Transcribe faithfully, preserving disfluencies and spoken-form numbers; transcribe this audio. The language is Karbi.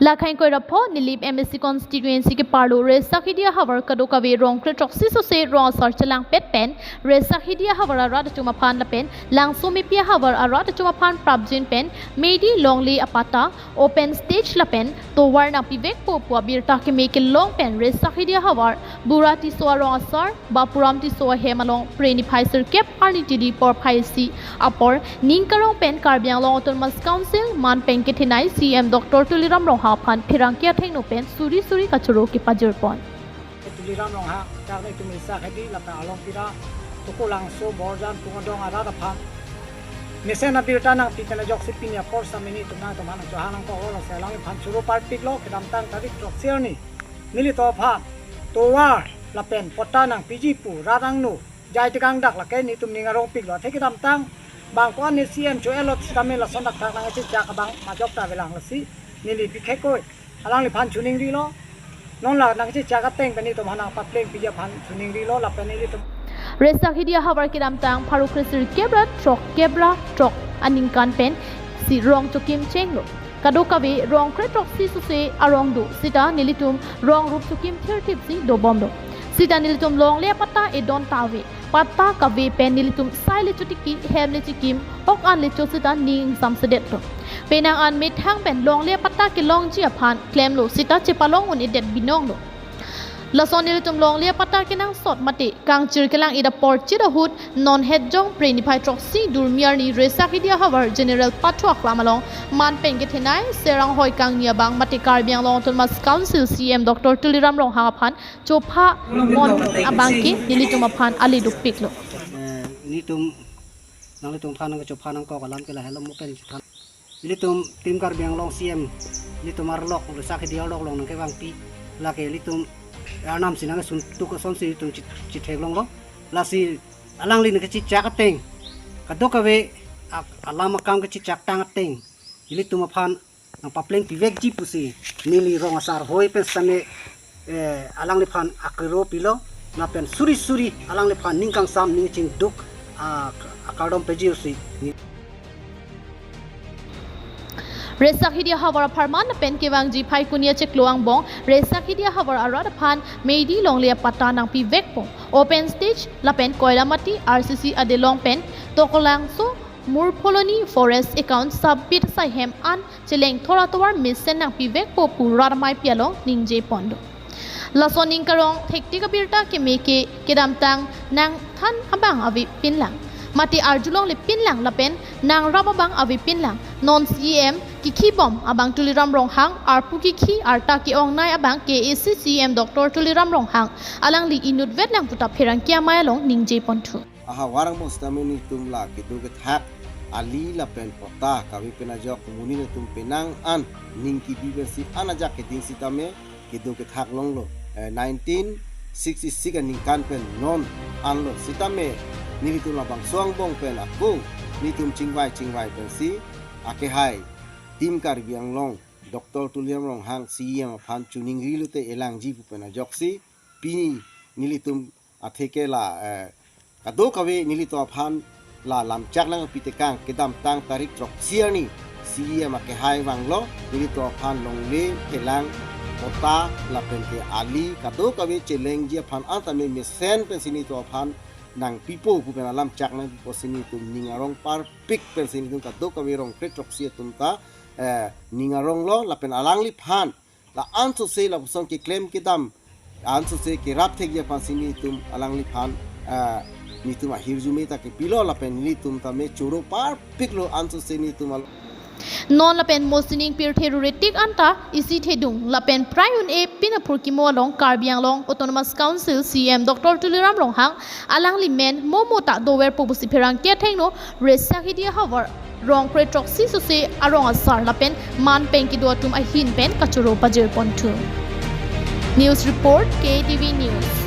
Takhai ingkoi ra pho Nilip M A C constituency ke-arlo Resakhidia havar kadokave rong kre throksi sose rong asar chelangpet pen Resakhidia havar arat atum aphan lapen Langsomepi havar arat atum aphan prapjin pen Meidi longle apatta, open stage lapen tovar nangpivekpo pu abirta keme kelong pen Resakhidia havar Bura Tisso arong asar, Bapuram Tisso ahem along Phre niphai sirkep arni tili porphai isi apor ning karong pen Karbi Anglong Autonomous Council manpeng kethenei C E M Doctor Tuliram Ronghang aphan pherangke athengno pen suri suri kachoro kepajirpon. Tuliram Ronghang, dak netum Resakhiadi lapen along pira, Tokolangso, Borjan, Pungdong arat aphan mesen abirta nangpi pen ajoksi pini apor sitame netum nangtum aphan chohang nangkoklo, lasi alangliphan choro parpiklo, kedamtang tarik throksi arni nelitum aphan tovar lapen patta nangpiji pu rat angno jai tekang dak lake netum ning arongpiklo. Athe kedamtang bang ko-an ne C E M cho-etlo sitame lason dak thak nangchechak abang majok ta avelang, lasi neli bikhe koi alangliphan choningrilo. Non la nangchechak ateng pen netum aphan nangpaplengpiji aphan choningrilo lapen nelitum. Resakhidia havar kedamtang pharo kre sirkep ra throkkep ra throk aningkan pensi rong chokim chenglo. Kadokave rong kre throksi sose arong do sita nelitum rong rup chokim thirthipsi dobomlo. Sita nelitum longle apatta edon ta ave. Patta kave pen nelitum sai le chotiki, hem le chikim, ok an le cho sita ning ingsamsedetlo. Penang an methang pen longle apatta kelongji aphan klemlo sita chepalong un-edet binonglo. Lason nelitum longle apatta kenangsot mate kangchir kelang-et apor chit ahut non hetjong Phre niphai throksi durmi arni Resakhidia havar General Pathu Aklam along manpeng kethenei Serang Hoi Kangni abang mate Karbi Anglong Autonomous Council C E M Doctor Tuliram Ronghang aphan chopha pon abang ke nelitum aphan ale dopiklo. Eh, netum, nanglitum aphan nangchopha nangkok alam ke lahelo mo pen than. Ilitum Team Karbi Anglong C E M, ilitum arlok, Resakhiadi arlok along nangkevangpi, lake ilitum arnam si nangsuntuk asonsi ilitum chit-, chitheklonglo. Lasi alangli nangkechechak ateng, kadokave ak-, alam akam kechechak tang ateng ilitum aphan nangpaplengpivekji pusi neli rong asar hoi pen sitame, eh, alangliphan akero pilo, lapen suri suri alangliphan ning kangsam ning chingduk, ah, akardom pajirsi. Resakhidia havar apharman lapen kevangji Phaikuni achiklo angbong Resakhidia havar arat aphan Meidi longle apatta nangpivekpo, open stage lapen Koilamati R C C adelong pen Tokolangso Murpholoni Forest account submit asai hem an chelengthor atovar mesen nangpivekpo pu rat ameipi along ningjeponlo. Lason ning karong thektik abirta keme ke kedamtang nangthan abang avepinlang, mate arjulongle pinlang lapen nangrap abang avepinlang. Non C E M kekhibom abang Tuliram Ronghang, arpu kekhi arta ke-ongnei abang K A A C C E M Doctor Tuliram Ronghang, alangli inutvetlang pu ta pherangke amei along ningjeponthu. Ahavar angbong sitame netum la kedo kethak ali lapen patta kave pen ajok monit atum penang an ning kebi pensi an ajak keding sitame kedo kethak longlo. Eh, nineteen sixty-six aningkan pen non anlo sitame nelitum labangso angbong pen ako netum chingvai chingvai pensi akehai Team Karbi Anglong Doctor Tuliram Ronghang C E M aphan choningri lote elangji pu pen ajoksi pini nelitum atheke la, eh, kadokave nelitum aphan la lamchak nangpi tekang kedamtang tarik throksi arni C E M akehai vanglo, nelitum aphan longle, kelang, patta lapen ke ali kadokave chelengji aphan an tame mesen pensi nelitum aphan nangpipo pu pen alamchak nangpipo si nelitum ning arong parpik pensi nelitum kadokave rong kre throksi atum ta, eh, ning aronglo lapen alangliphan la ansose lapuson keklem kedam ansose kerap thekji aphan si netum alangliphan, ah, netum ahirjume ta kepilo lapen netum tame choro parpiklo ansose netum al- Non lapen mosining pirthe rure tik anta isi thedung lapen prai un-e pin aphurkimo along Karbi Anglong Autonomous Council C E M Doctor Tuliram Ronghang alangli men momo ta doverpo pusi pherangke athengno Resakhidia havar rong kre throksi sose arong asar lapen manpeng kedo atum ahin pen kachoro pajirponthu. News report, K A T V News.